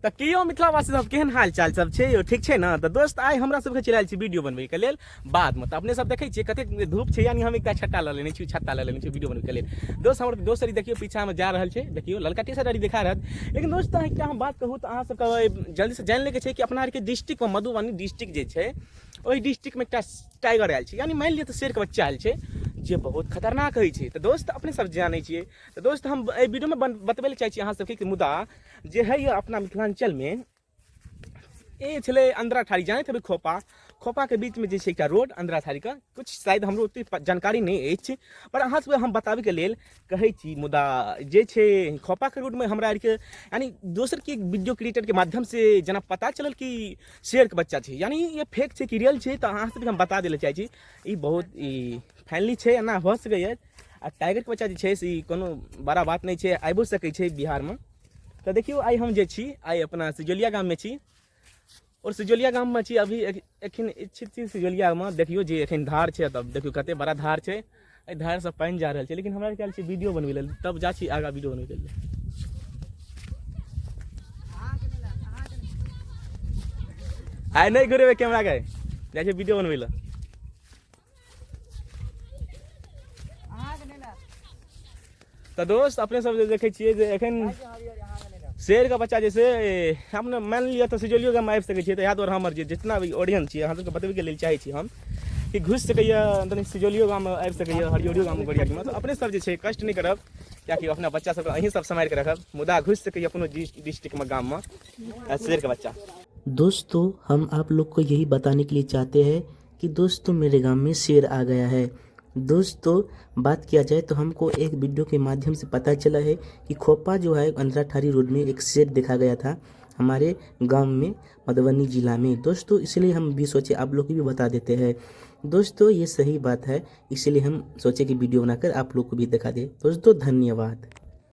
तऽ की यौ मिथिलावासी सब, केहन हाल चाल सब छै यौ? ठीक छै ने? तऽ दोस्त, आइ हमरा सबके चलि आयल छी वीडियो बनबैके लेल बादमे। तऽ अपने सब देखै छियै कतेक धूप छै, यानी हम एकटा छत्ता लऽ लेने छी, छत्ता लऽ लेने छी वीडियो बनबैके लेल। दोस्त, हमर दोस्त देखियौ पीछामे जा रहल छै, देखियौ ललका टी शर्ट देखा रहल। लेकिन दोस्त, एकटा हम बात कहू तऽ अहाँ सबके जल्दीसँ जानि लैके छै कि अपना आरके डिस्ट्रिक्टमे, मधुबनी डिस्ट्रिक्ट जे छै, ओहि डिस्ट्रिक्टमे एकटा टाइगर आयल छै, यानी मानि लिअ तऽ शेरके बच्चा आयल छै, जे बहुत खतरनाक होइ छै। तऽ दोस्त, अपने सब जानै छियै। तऽ दोस्त, हम एहि वीडियोमे बतबै लए चाहै छी अहाँ सबके कि मुदा जे है अपना मिथिलाञ्चलमे ए छलै अंद्रा ठारी, जानैत हेबै खोपा, खोपाके बीचमे जे छै एकटा रोड अंद्रा ठारीके, किछु शायद हमरो ओतेक जानकारी नहि अछि, पर अहाँ सबके हम बताबैके लेल कहै छी। मुदा जे छै खोपाके रोडमे हमरा आरके, यानी दोसरके वीडियो क्रिएटरके माध्यमसँ जेना पता चलल कि शेरके बच्चा छै, यानी ये फेक छै कि रियल छै, तऽ अहाँ सबके हम बता दै लए चाहै छी, ई बहुत ई फाइनली छै, एना भऽ सकैए। आ टाइगरके बच्चा जे छै से ई कोनो बड़ा बात नहि छै, आबिओ सकै छै बिहारमे। तऽ देखियौ, आइ हम जे छी, आइ अपना सिजौलिया गाममे छी, आओर सिजौलिया गाममे छी अभी एखन इच्छित छी सिजौलियामे। देखियौ जे एखन धार छै, तब देखियौ कते बड़ा धार छै, एहि धारसँ पानि जा रहल छै। लेकिन हमरा आरके आयल छै वीडियो बनबै लेल, तब जा छी आगाँ वीडियो बनबैके लेल। आइ नहि घुरेबै कैमराके, जाइ छै वीडियो बनबै लए। तऽ दोस्त, अपने सब जे देखै छियै जे एखन शेरके बच्चा जे से हम ने मानि लिअ तऽ सिजौलियो गाममे आबि सकै छियै। तऽ इएह दुआरे हमर जे जितना भी ऑडियंस छियै, अहाँ सबके बतबैके लेल चाहै छी हम कि घुसि सकैए, तनि सिजौलियो गाममे आबि सकैए, हरियरियो गाममे, बरियातीमे। तऽ अपने सब जे छै कष्ट नहि करब, किएकि अपना बच्चा सबके अहीं सब सम्हारि कऽ रखब। मुदा घुसि सकैए कोनो डिस्ट्रिक्टमे, गाममे शेरके बच्चा। दोस्तों, हम आप लोग को यही बताने के लिए चाहते हैं कि दोस्तों, मेरे गांव में शेर आ गया है। दोस्तों, बात किया जाए तो हमको एक वीडियो के माध्यम से पता चला है कि खोपा जो है अंधराठारी रोड में एक शेर देखा गया था हमारे गांव में, मधुबनी जिला में। दोस्तों, इसलिए हम भी सोचे आप लोग को भी बता देते हैं। दोस्तों, ये सही बात है, इसलिए हम सोचे कि वीडियो बनाकर आप लोग को भी दिखा दे। दोस्तों, धन्यवाद।